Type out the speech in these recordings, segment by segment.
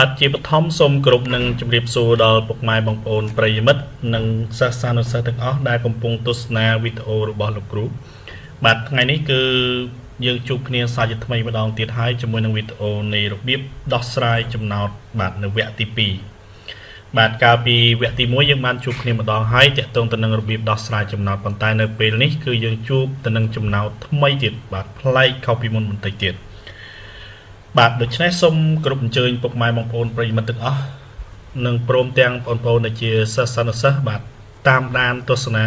បាទជាបឋមសូមគោរពនឹងជម្រាបសួរដល់ពុកម៉ែបងប្អូនប្រិយមិត្តនិងសិស្សានុសិស្សទាំងអស់ដែលកំពុងទស្សនាវីដេអូរបស់លោកគ្រូបាទថ្ងៃនេះគឺយើងជួបគ្នាសាជាថ្មីម្ដងទៀតហើយជាមួយនឹងវីដេអូនៃរបៀបដោះស្រាយចំណោទបាទនៅវគ្គទី2បាទកាលពីវគ្គទី1យើងបានជួបគ្នាម្ដងហើយទាក់ទងទៅនឹងរបៀបដោះស្រាយចំណោទប៉ុន្តែនៅពេលនេះគឺយើងជួបទៅនឹងចំណោទថ្មីទៀតបាទប្លែកខុសពីមុនបន្តិចទៀតបាទដូច្នេះសូមគោរពអញ្ជើញពុកម៉ែបងប្អូនប្រិយមិត្តទាំងអស់និងព្រមទាំងបងប្អូនដែលជាសិស្សានុសិស្សបាទតាមដានទស្សនា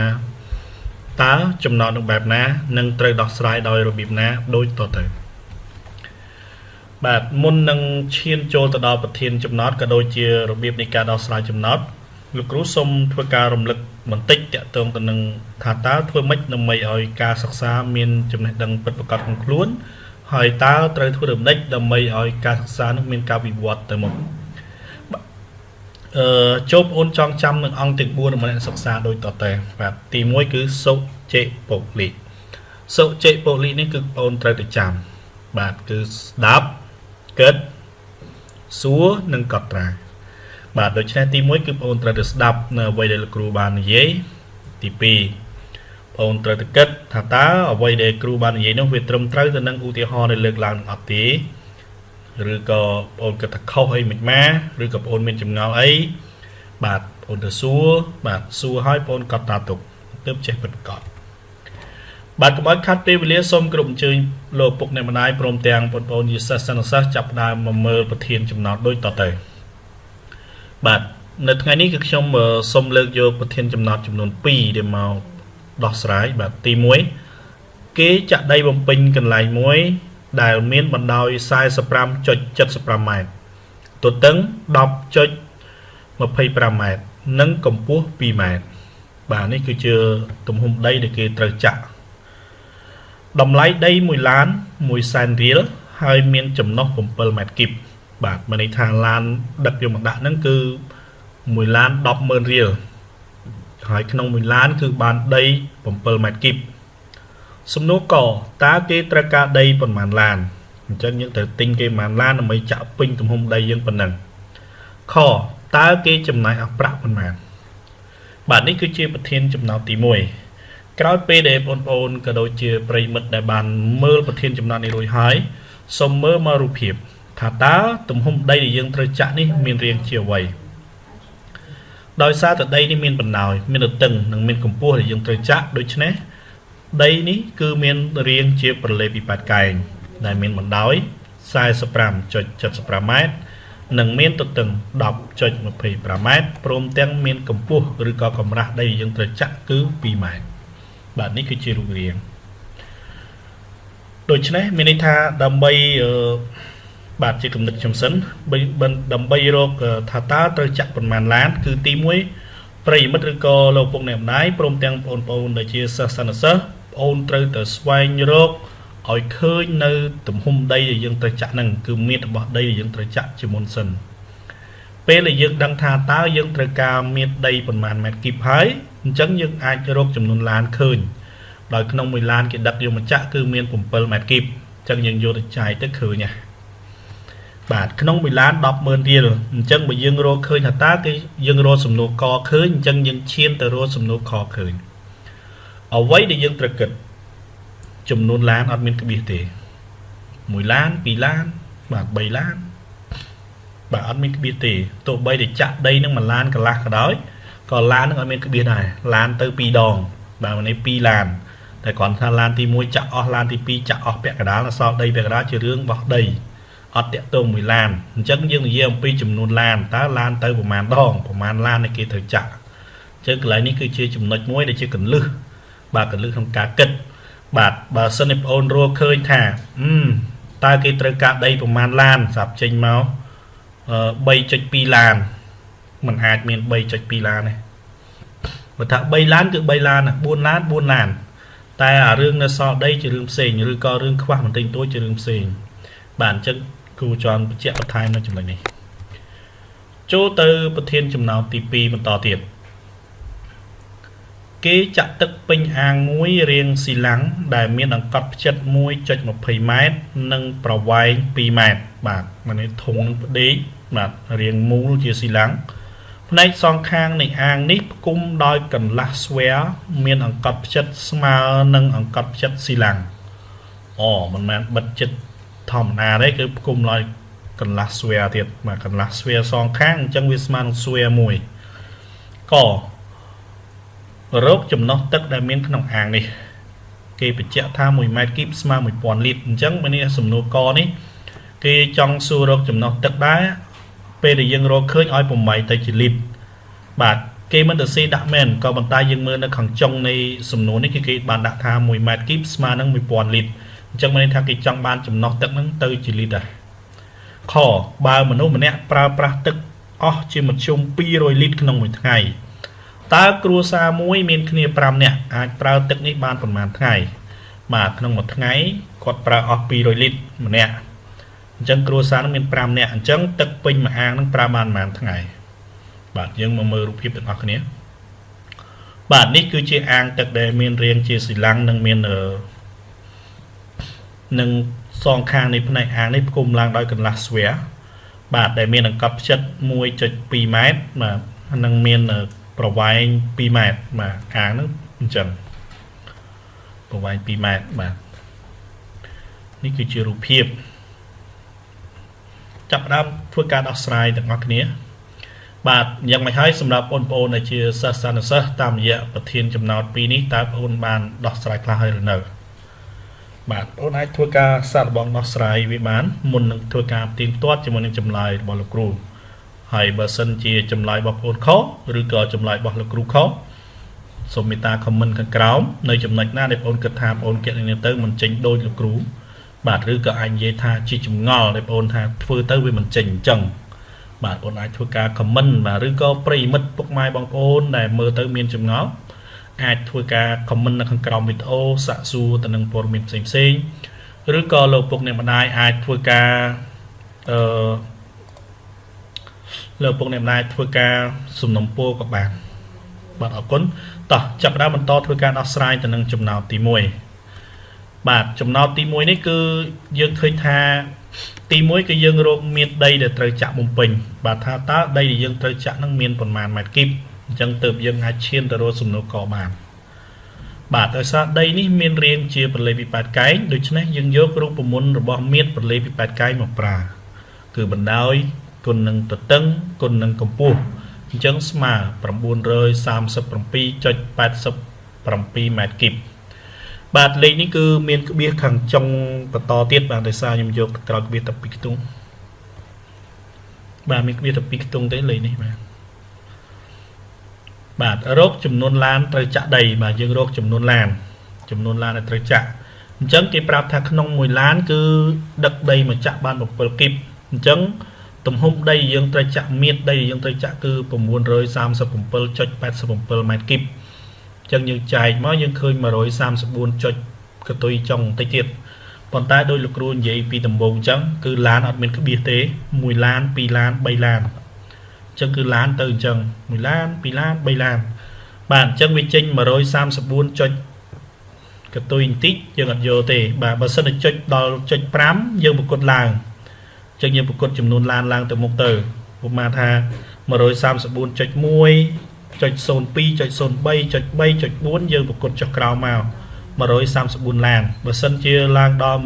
តើចំណោទនឹងបែបណានិងត្រូវដោះស្រាយដោយរបៀបណាដូចតទៅបាទមុននឹងឈានចូលទៅដល់ប្រធានចំណោទក៏ដូចជារបៀបនៃការដោះស្រាយចំណោទលោកគ្រូសូមធ្វើការរំលឹកបន្តិចទាក់ទងទៅនឹងថាតើធ្វើម៉េចដើម្បីឲ្យការសិក្សាមានចំណេះដឹងពិតប្រាកដក្នុងខ្លួនហើយតើត្រូវធ្វើដូចម្ដេចដើម្បីឲ្យការសិក្សានោះមានការវិវត្តទៅមុខអឺចូលបងអូនចងចាំនឹងអង្គទាំង4របស់អ្នកសិក្សាដូចតទៅបាទទី1គឺសុចេពុលិសុចេពុលិនេះគឺបងអូនត្រូវតែចាំបាទគឺស្ដាប់គិតសួរនិងកត់ត្រាបាទដូច្នេះទី1គឺបងអូនត្រូវតែស្ដាប់នៅអ្វីដែលលោកគ្រូបាននិយាយទី2បងអូនត្រូវតែគិតថាតើអ្វីដែលគ្រូបាននិយាយនោះវាត្រឹមត្រូវទៅនឹងឧទាហរណ៍ដែលលើកឡើងនឹងអត់ទេឬក៏បងអូនគិតថាខុសអីមិនមកឬក៏បងអូនមានចម្ងល់អីបាទបងអូនទៅសួរបាទសួរឲ្យបងអូនកត់ត្រាទុកទើបចេះពិតប្រាកដបាទកុំឲ្យខាត់ពេលវេលាសូមគោរពអញ្ជើញលោកពុកអ្នកម្ដាយព្រមទាំងបងប្អូនជាសិស្សសិស្សចាប់ផ្ដើមមកមើលប្រធានចំណោទដូចតទៅបាទនៅថ្ងៃនេះគឺខ្ញុំសូមលើកយកប្រធានចំណោទចំនួន2ដែលមកដោះស្រាយបាទទី1គេចាក់ដីបំពេញកន្លែងមួយដែលមានបណ្ដោយ 45.75 ម៉ែត្រទទឹង 10.25 ម៉ែត្រនិងកម្ពស់ 2 ម៉ែត្របាទនេះគឺជាទំហំដីដែលគេត្រូវចាក់តម្លៃដី1ឡាន1សែនរៀលហើយមានចំណុះ7ម៉ែត្រគីបបាទមានន័យថាឡានដឹកយកមកដាក់ហ្នឹងគឺ1ឡាន100000រៀលហើយក្នុង1ឡានគឺបានដី7ម៉ែត្រគីបសំណួរកតើគេត្រូវការដីប៉ុន្មានឡានអញ្ចឹងយើងត្រូវទិញគេប៉ុន្មានឡានដើម្បីចាក់ពេញទំហំដីយើងប៉ុណ្ណឹងខតើគេចំណាយអស់ប្រាក់ប៉ុន្មានបាទនេះគឺជាប្រធានចំណោទទី1ក្រោយពេលដែលបងប្អូនក៏ដូចជាប្រិយមិត្តដែលបានមើលប្រធានចំណោទនេះរួចហើយសូមមើលមករូបភាពថាតើទំហំដីដែលយើងត្រូវចាក់នេះមានរាងជាអ្វីដោយសារតែដីនេះមានបណ្ដោយមានទទឹងនិងមានកម្ពស់ដែលយើងត្រូវចាក់ដូច្នេះដីនេះគឺមានរាងជាប្រលេពិបាតកែងដែលមានបណ្ដោយ 45.75 ម៉ែត្រនិងមានទទឹង 10.25 ម៉ែត្រព្រមទាំងមានកម្ពស់ឬក៏កម្រាស់ដីដែលយើងត្រូវចាក់គឺ2ម៉ែត្របាទនេះគឺជារូបរាងដូច្នេះមានន័យថាដើម្បីបាទជាគំនិតខ្ញុំសិនដើម្បីរកថាតើត្រូវចាក់ប៉ុន្មានឡានគឺទី1ប្រិយមិត្តឬក៏លោកពុកអ្នកម្ដាយព្រមទាំងបងប្អូនដែលជាសិស្សានុសិស្សបងអូនត្រូវតែស្វែងរកឲ្យឃើញនៅទំហំដីដែលយើងត្រូវចាក់ហ្នឹងគឺមាត្ររបស់ដីដែលយើងត្រូវចាក់ជាមុនសិនពេលដែលយើងដឹងថាតើយើងត្រូវការមាត្រដីប៉ុន្មានម៉ែត្រគីបហើយអញ្ចឹងយើងអាចរកចំនួនឡានឃើញដោយក្នុងមួយឡានគេដឹកយកមកចាក់គឺមាន7ម៉ែត្រគីបអញ្ចឹងយើងយកទៅចាយទៅឃើញណាបាទក្នុងមួយឡាន100000រៀលអញ្ចឹងបើយើងរកឃើញថាតើគេយើងរកសំណួរកឃើញអញ្ចឹងយើងឈានទៅរកសំណួរខឃើញអ្វីដែលយើងត្រូវគិតចំនួនឡានអត់មានក្បៀសទេ1ឡាន2ឡានបាទ3ឡានបាទអត់មានក្បៀសទេទោះបីតែចាក់ដីនឹងមួយឡានកន្លះក៏ដោយក៏ឡាននឹងអត់មានក្បៀសដែរឡានទៅ2ដងបាទនេះ2ឡានតែគ្រាន់ថាឡានទី1ចាក់អស់ឡានទី2ចាក់អស់ពាក់កណ្ដាលសល់ដីពាក់កណ្ដាលជារឿងរបស់ដីអត់តាក់ទងមួយឡានអញ្ចឹងយើងនិយាយអំពីចំនួនឡានតើឡានទៅប្រមាណដងប្រមាណឡានដែលគេត្រូវចាក់អញ្ចឹងកន្លែងនេះគឺជាចំណុចមួយដែលជាកលឹះបាទកលឹះក្នុងការគិតបាទបើសិនជាបងអូនរកឃើញថាតើគេត្រូវការដីប្រមាណឡានស្រាប់ចេញមក3.2ឡានมันអាចមាន3.2ឡានទេបើថា3ឡានគឺ3ឡាន4ឡាន4ឡានតែអារឿងនៅសល់ដីជារឿងផ្សេងឬក៏រឿងខ្វះបន្តិចតួចជារឿងផ្សេងបាទអញ្ចឹងគ្រូចង់បញ្ជាក់បន្ថែមនៅចំណុចនេះចូលទៅប្រធានចំណោទទី2បន្តទៀតគេចាក់ទឹកពេញអាងមួយរាងស៊ីឡាំងដែលមានអង្កត់ផ្ចិត 1.20 ម៉ែត្រនិងប្រវែង2ម៉ែត្របាទមានធុងនឹងផ្ដេក បាទរាងមូលជាស៊ីឡាំងផ្នែកសងខាងនៃអាងនេះផ្គុំដោយកន្លះស្វែមានអង្កត់ផ្ចិតស្មើនឹងអង្កត់ផ្ចិតស៊ីឡាំងអូមិនមែនបិទចិត្តធម្មតាទេគឺផ្គុំដោយកន្លះស្វែទៀតបាទកន្លះស្វែសងខាងអញ្ចឹងវាស្មើនឹងស្វែមួយករកចំណុះទឹកដែលមានក្នុងអាងនេះគេបញ្ជាក់ថា1ម៉ែត្រគីបស្មើ1000លីត្រអញ្ចឹងបើនេះសំណួរកនេះគេចង់សួររកចំណុះទឹកដែរពេលដែលយើងរកឃើញឲ្យ8ទៅជាលីត្របាទគេមិនទៅស៊ីដាក់មែនក៏ប៉ុន្តែយើងមើលនៅខាងចុងនៃសំណួរនេះគឺគេបានដាក់ថា1ម៉ែត្រគីបស្មើនឹង1000លីត្រអញ្ចឹងមានន័យថាគេចង់បានចំណុះទឹកហ្នឹងទៅជាលីត្រដែរខបើមនុស្សម្នាក់ប្រើប្រាស់ទឹកអស់ជាមធ្យម200លីត្រក្នុងមួយថ្ងៃតើគ្រួសារមួយមានគ្នា5នាក់អាចប្រើទឹកនេះបានប្រមាណថ្ងៃបាទក្នុងមួយថ្ងៃគាត់ប្រើអស់200លីត្រម្នាក់អញ្ចឹងគ្រួសារនឹងមាន5នាក់អញ្ចឹងទឹកពេញមួយអាងនឹងប្រើបានប្រហែលថ្ងៃបាទយើងមកមើលរូបភាពទាំងអស់គ្នាបាទនេះគឺជាអាងទឹកដែលមានរាងជាស៊ីឡាំងនិងមាននឹងសងខាងនៃផ្នែកអាងនេះផ្គុំឡើងដោយកន្លះស្វែបាទដែលមានអង្កត់ផ្ចិត 1.2 ម៉ែត្របាទនិងមានប្រវែង2ម៉ែត្របាទអាងហ្នឹងអញ្ចឹងប្រវែង2ម៉ែត្របាទនេះគឺជារូបភាពចាប់ផ្ដើមធ្វើការដោះស្រាយទាំងអស់គ្នាបាទយ៉ាងម៉េចហើយសម្រាប់បងប្អូនដែលជាសិស្សានុសិស្សតាមរយៈប្រធានចំណោទពីរនេះតើបងប្អូនបានដោះស្រាយខ្លះហើយឬនៅបាទបងប្អូនអាចធ្វើការសាកល្បងដោះស្រាយវាបានមុននឹងធ្វើការផ្ទៀងផ្ទាត់ជាមួយនឹងចម្លើយរបស់លោកគ្រូហើយបើសិនជាចម្លើយរបស់បងប្អូនខុសឬក៏ចម្លើយរបស់លោកគ្រូខុសសូមមេត្តា comment ខាងក្រោមនៅចំណុចណាដែលបងប្អូនគិតថាបងប្អូនគណនាទៅមិនចេញដូចលោកគ្រូបាទឬក៏អាចនិយាយថាជាចម្ងល់ដែលបងប្អូនថាធ្វើទៅវាមិនចេញអញ្ចឹងបាទបងអាចធ្វើការ comment បាទឬក៏ប្រិយមិត្តពុកម៉ែបងប្អូនដែលមើលទៅមានចម្ងល់អាចធ្វើការ comment នៅខាងក្រោមវីដេអូសាកសួរទៅនឹងព័ត៌មានផ្សេងផ្សេងឬក៏លោកពុកអ្នកម្ដាយអាចធ្វើការអឺលោកពុកអ្នកម្ដាយធ្វើការសំណុំពរក៏បានបាទអរគុណតោះចាប់ផ្ដើមបន្តធ្វើការដោះស្រាយទៅនឹងចំណោទទី1បាទចំណោទទី1នេះគឺយើងឃើញថាទី1គឺយើងរកមានដីដែលត្រូវចាក់បំពេញបាទថាតើដីដែលយើងត្រូវចាក់នឹងមានប៉ុន្មានម៉ែត្រគីបអញ្ចឹងទើបយើងអាចឈានទៅរកសំណួរកបានបាទដោយសារដីនេះមានរាងជាប្រលេពិប៉ែតកែងដូច្នេះយើងយករូបមន្តរបស់មាត្រប្រលេពិប៉ែតកែងមកប្រើគឺបណ្ដោយគុណនឹងទទឹងគុណនឹងកម្ពស់អញ្ចឹងស្មើ937.87ម៉ែត្រគីបបាទលេខនេះគឺមានក្បៀសខាងចុងបន្តទៀតបាទដោយសារខ្ញុំយកក្រោយក្បៀសតែ2ខ្ទង់បាទមានក្បៀសតែ2ខ្ទង់ទេលេខនេះបាទបាទរកចំនួនឡានត្រូវចាក់ដីបាទយើងរកចំនួនឡានចំនួនឡានដែលត្រូវចាក់អញ្ចឹងគេប្រាប់ថាក្នុងមួយឡានគឺដឹកដីមកចាក់បាន7គីបអញ្ចឹងទំហំដីយើងត្រូវចាក់មានដីយើងត្រូវចាក់គឺ937.87ម៉ែត្រគីបអញ្ចឹងយើងចែកមកយើងឃើញ134ចុចកតុយចុងបន្តិចទៀតប៉ុន្តែដោយលោកគ្រូនិយាយពីដំបូងអញ្ចឹងគឺឡានអត់មានក្បៀសទេ1ឡាន2ឡាន3ឡានអញ្ចឹងគឺឡានទៅអញ្ចឹង1ឡាន2ឡាន3ឡានបាទអញ្ចឹងវាចេញ134ចុចកតុយបន្តិចយើងអត់យកទេបាទបើសិនតែចុចដល់ចុច5យើងប្រកួតឡើងអញ្ចឹងយើងប្រកួតចំនួនឡានឡើងទៅមុខទៅឧបមាថា134.1ចុច02ចុច03ចុច3ចុច4យើងប្រកួតចុះក្រោមមក134ឡានបើសិនជាឡើងដល់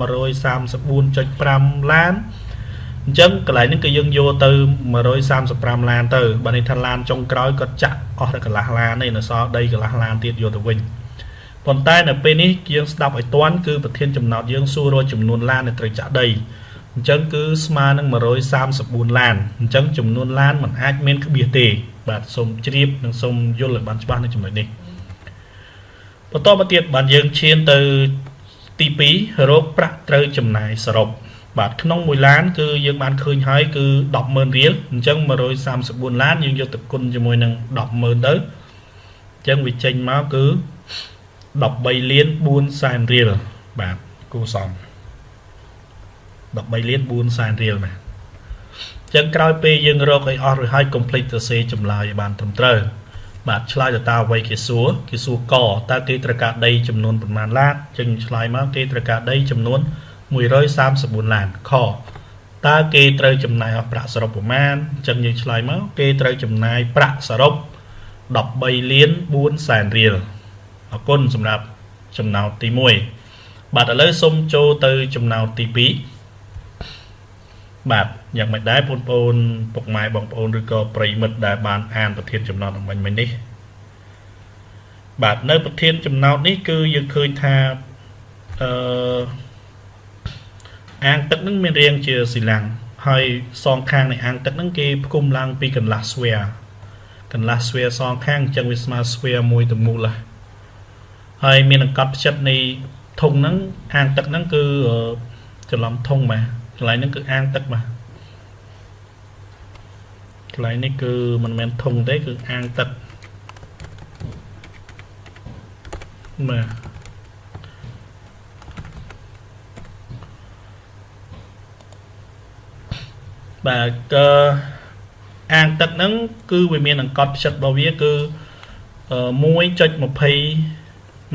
134.5ឡានអញ្ចឹងកន្លែងនេះគឺយើងយកទៅ135ឡានទៅបើនេះថាឡានចុងក្រោយគាត់ចាក់អស់តែកន្លះឡានទេនៅសល់ដីកន្លះឡានទៀតយកទៅវិញប៉ុន្តែនៅពេលនេះយើងស្ដាប់ឲ្យទាន់គឺប្រធានចំណោទយើងសួររកចំនួនឡានដែលត្រូវចាក់ដីអញ្ចឹងគឺស្មើនឹង134ឡានអញ្ចឹងចំនួនឡានមិនអាចមានក្បៀសទេបាទសូមជ្រាបនិងសូមយល់ឲ្យបានច្បាស់នៅចំណុចនេះបន្តមកទៀតបាទយើងឈានទៅទី2រកប្រាក់ត្រូវចំណាយសរុបបាទក្នុងមួយឡានគឺយើងបានឃើញហើយគឺ100,000រៀលអញ្ចឹង134ឡានយើងយកទៅគុណជាមួយនឹង100,000ទៅអញ្ចឹងវាចេញមកគឺ13លាន4សែនរៀលបាទគូសំ13លាន4សែនរៀលបាទអញ្ចឹងក្រោយពេលយើងរកឲ្យអស់រួចហើយកុំភ្លេចទៅសេចម្លើយឲ្យបានត្រឹមត្រូវបាទឆ្លើយទៅតើអ្វីគេសួរគេសួរកតើគេត្រូវការដីចំនួនប៉ុន្មានឡានចឹងឆ្លើយមកគេត្រូវការដីចំនួន134ឡានខ តើគេត្រូវចំណាយអស់ប្រាក់សរុបប្រមាណអញ្ចឹងយើងឆ្លើយមកគេត្រូវចំណាយប្រាក់សរុប13លាន4សែនរៀលអរគុណសម្រាប់ចំណោទទី1បាទឥឡូវសូមចូលទៅចំណោទទី2បាទយ៉ាងម៉េចដែរបងប្អូនពុកម៉ែបងប្អូនឬក៏ប្រិយមិត្តដែលបានអានប្រធានចំណោទអម្បាញ់មិញនេះបាទនៅប្រធានចំណោទនេះគឺយើងឃើញថាអឺអាងទឹកនឹងមានរាងជាស៊ីឡាំងហើយសងខាងនៃអាងទឹកហ្នឹងគេផ្គុំឡើងពីកន្លះ square កន្លះ square សងខាងអញ្ចឹងវាស្មើ square មួយទាំងមូលហើយមានអង្កត់ផ្ចិតនៃធុងហ្នឹងអាងទឹកហ្នឹងគឺច្រឡំធុងបាទកន្លែងហ្នឹងគឺអាងទឹកបាទកន្លែងនេះគឺមិនមែនធុងទេគឺអាងទឹកបាទបាទក៏អាងទឹកហ្នឹងគឺវាមានអង្កត់ផ្ចិតរបស់វាគឺ1.20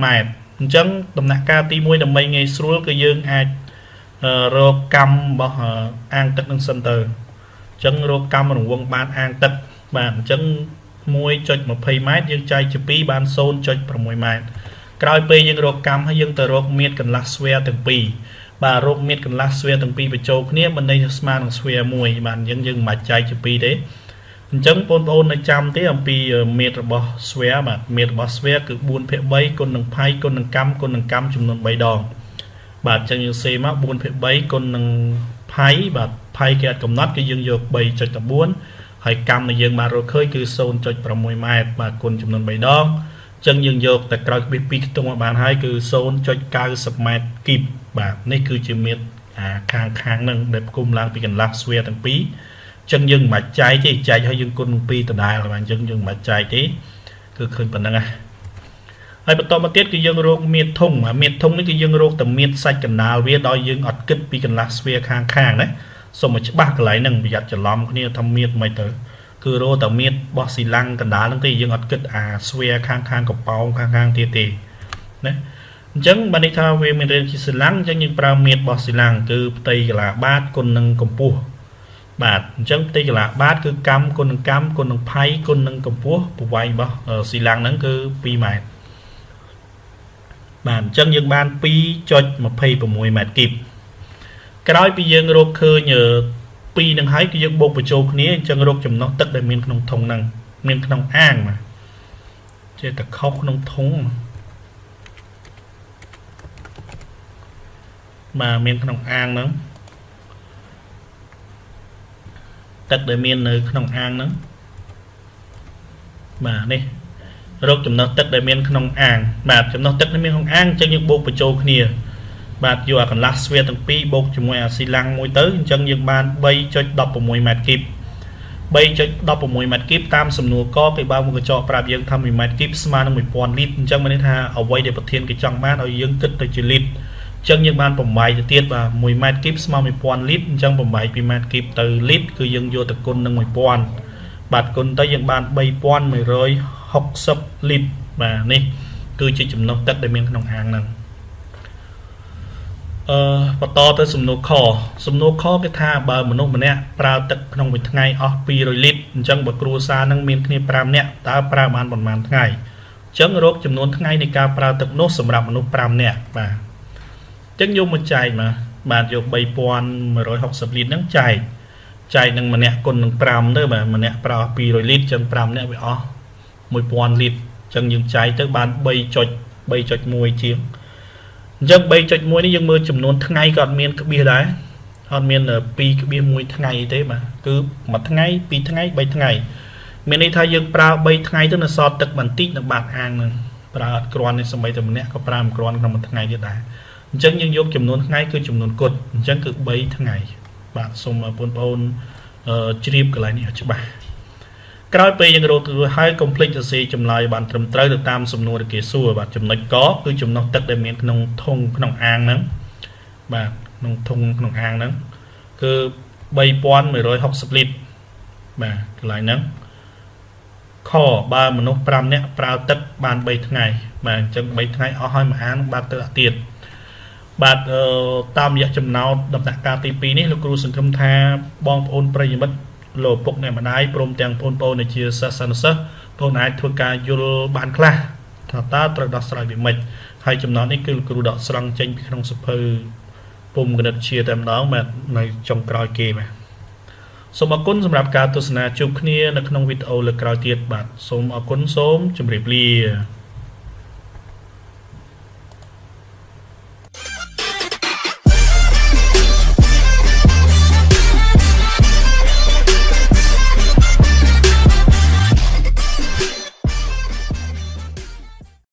ម៉ែត្រអញ្ចឹងដំណាក់កាលទី1ដើម្បីងាយស្រួលគឺយើងអាចរកកម្មរបស់អាងទឹកនឹងសិនទៅអញ្ចឹងរកកម្មរង្វង់បាតអាងទឹកបាទអញ្ចឹង1.20ម៉ែត្រយើងចែកជា2បាន0.6ម៉ែត្រក្រោយពេលយើងរកកម្មហើយយើងទៅរកមៀតកន្លះ square ទាំងពីរបាទរកមៀតកន្លះ square ទាំងពីរបញ្ចូលគ្នាមិនន័យស្មើនឹង square មួយបាទអញ្ចឹងយើងមិនបាច់ចែកជា2ទេអញ្ចឹងបងប្អូននៅចាំទេអំពីមៀតរបស់ square បាទមៀតរបស់ square គឺ4/3គុណនឹងផៃគុណនឹងកម្មគុណនឹងកម្មចំនួន3ដងបាទអញ្ចឹងយើងសេមក4/3គុណនឹងផៃបាទផៃគេអត់កំណត់គឺយើងយក3.14ហើយកម្មដែលយើងបានរកឃើញគឺ0.6ម៉ែត្របាទគុណចំនួន3ដងអញ្ចឹងយើងយកតែក្រោយក្បៀស2ខ្ទង់មកបានហើយគឺ0.90ម៉ែត្រគីបបាទនេះគឺជាមៀតអាខាងខាងហ្នឹងដែលផ្គុំឡើងពីកន្លះ square ទាំងពីរចឹងយើងមិនបាច់ចែកទេចែកឲ្យយើងគុណនឹង2ដដែលបាទអញ្ចឹងយើងមិនបាច់ចែកទេគឺឃើញប៉ុណ្្នឹងណាហើយបន្តមកទៀតគឺយើងរកមៀតធុងមៀតធុងនេះគឺយើងរកតែមៀតសាច់កណ្ដាលវាដោយយើងអត់គិតពីកន្លះ square ខាងខាងណាសូមឲ្យច្បាស់កន្លែងហ្នឹងប្រយ័ត្នច្រឡំគ្នាថាមៀតមិនទៅគឺរកតែមៀតបោះស៊ីឡាំងកណ្ដាលហ្នឹងទេយើងអត់គិតអា square ខាងខាងកំប៉ោងខាងខាងទៀតទេណាអញ្ចឹងបើនេះថាវាមានរាងជាស៊ីឡាំងអញ្ចឹងយើងប្រើមៀតរបស់ស៊ីឡាំងគឺផ្ទៃកលាបាតគុណនឹងកម្ពស់បាទអញ្ចឹងផ្ទៃកលាបាតគឺកម្មគុណនឹងកម្មគុណនឹងផៃគុណនឹងកម្ពស់ប្រវែងរបស់ស៊ីឡាំងហ្នឹងគឺ2ម៉ែត្របាទអញ្ចឹងយើងបាន2.26ម៉ែត្រគីបក្រោយពីយើងរកឃើញ2នឹងហើយគឺយើងបូកបញ្ចូលគ្នាអញ្ចឹងរកចំណុះទឹកដែលមានក្នុងធុងហ្នឹងមានក្នុងអាងបាទចេះតែខុសក្នុងធុងបាទមានក្នុងអាងហ្នឹងទឹកដែលមាននៅក្នុងអាងហ្នឹងបាទនេះរកចំណុះទឹកដែលមានក្នុងអាងបាទចំណុះទឹកដែលមានក្នុងអាងអញ្ចឹងយើងបូកបញ្ចូលគ្នាបាទយកអាកន្លះស្វៀទាំងពីរបូកជាមួយអាស៊ីឡាំងមួយទៅអញ្ចឹងយើងបាន3.16ម៉ែត្រគីប3.16ម៉ែត្រគីបតាមសំណួរកគេបើមកកញ្ចក់ប្រាប់យើងថា1ម៉ែត្រគីបស្មើនឹង1000លីត្រអញ្ចឹងមានន័យថាអ្វីដែលប្រធានគេចង់បានឲ្យយើងគិតទៅជាលីត្រអញ្ចឹងយើងបានបំបែកទៅទៀតបាទ1ម៉ែត្រគីបស្មើ1000លីត្រអញ្ចឹងបំបែកពីម៉ែត្រគីបទៅលីត្រគឺយើងយកទៅគុណនឹង1000បាទគុណទៅយើងបាន3160លីត្របាទនេះគឺជាចំណុះទឹកដែលមានក្នុងអាងហ្នឹងអឺបន្តទៅសំណួរខសំណួរខគេថាបើមនុស្សម្នាក់ប្រើទឹកក្នុងមួយថ្ងៃអស់200លីត្រអញ្ចឹងបើគ្រួសារនឹងមានគ្នា5នាក់តើប្រើបានប៉ុន្មានថ្ងៃអញ្ចឹងរកចំនួនថ្ងៃនៃការប្រើទឹកនោះសម្រាប់មនុស្ស5នាក់បាទអញ្ចឹងយកមកចែកមកបាទយក3160លីត្រហ្នឹងចែកចែកនឹងម្នាក់គុណនឹង5ទៅបាទម្នាក់ប្រើអស់200លីត្រអញ្ចឹង5នាក់វាអស់1000លីត្រអញ្ចឹងយើងចែកទៅបាន3.3.1ជាងអញ្ចឹង3.1នេះយើងមើលចំនួនថ្ងៃក៏អត់មានក្បៀសដែរអត់មាន2.1ថ្ងៃទេបាទគឺមួយថ្ងៃ2ថ្ងៃ3ថ្ងៃមានន័យថាយើងប្រើ3ថ្ងៃទៅនៅសល់ទឹកបន្តិចនៅបាតអាងហ្នឹងប្រើអត់គ្រាន់ទេសម្បីតែម្នាក់ក៏ប្រើមិនគ្រាន់ក្នុងមួយថ្ងៃទៀតដែរអញ្ចឹងយើងយកចំនួនថ្ងៃគឺចំនួនគត់អញ្ចឹងគឺ3ថ្ងៃបាទសូមបងប្អូនជ្រាបកន្លែងនេះឲ្យច្បាស់ក្រោយពេលយើងរកទៅហើយកុំភ្លេចសរសេរចម្លើយបានត្រឹមត្រូវទៅតាមសំណួរដែលគេសួរបាទចំណុចកគឺចំណុះទឹកដែលមានក្នុងធុងក្នុងអាងហ្នឹងបាទក្នុងធុងក្នុងអាងហ្នឹងគឺ3160លីត្របាទកន្លែងហ្នឹងខបើមនុស្ស5នាក់ប្រើទឹកបាន3ថ្ងៃបាទអញ្ចឹង3ថ្ងៃអស់ហើយមួយអាងបាត់ទៅអត់ទៀត បាទអឺតាមរយៈចំណោទដំណាក់កាលទី2នេះលោកគ្រូសង្ឃឹមថាបងប្អូនប្រិយមិត្តលោកឪពុកអ្នកម្ដាយព្រមទាំងបងប្អូនដែលជាសិស្សានុសិស្សបងអាចធ្វើការយល់បានខ្លះថាតើត្រូវដោះស្រាយវាម៉េចហើយចំណោទនេះគឺលោកគ្រូដកស្រង់ចេញពីក្នុងសៀវភៅពុំគណិតជាតែម្ដងបាទនៅចុងក្រោយគេបាទសូមអរគុណសម្រាប់ការទស្សនាជួបគ្នានៅក្នុងវីដេអូលើកក្រោយទៀតបាទសូមអរគុណសូមជម្រាបលា។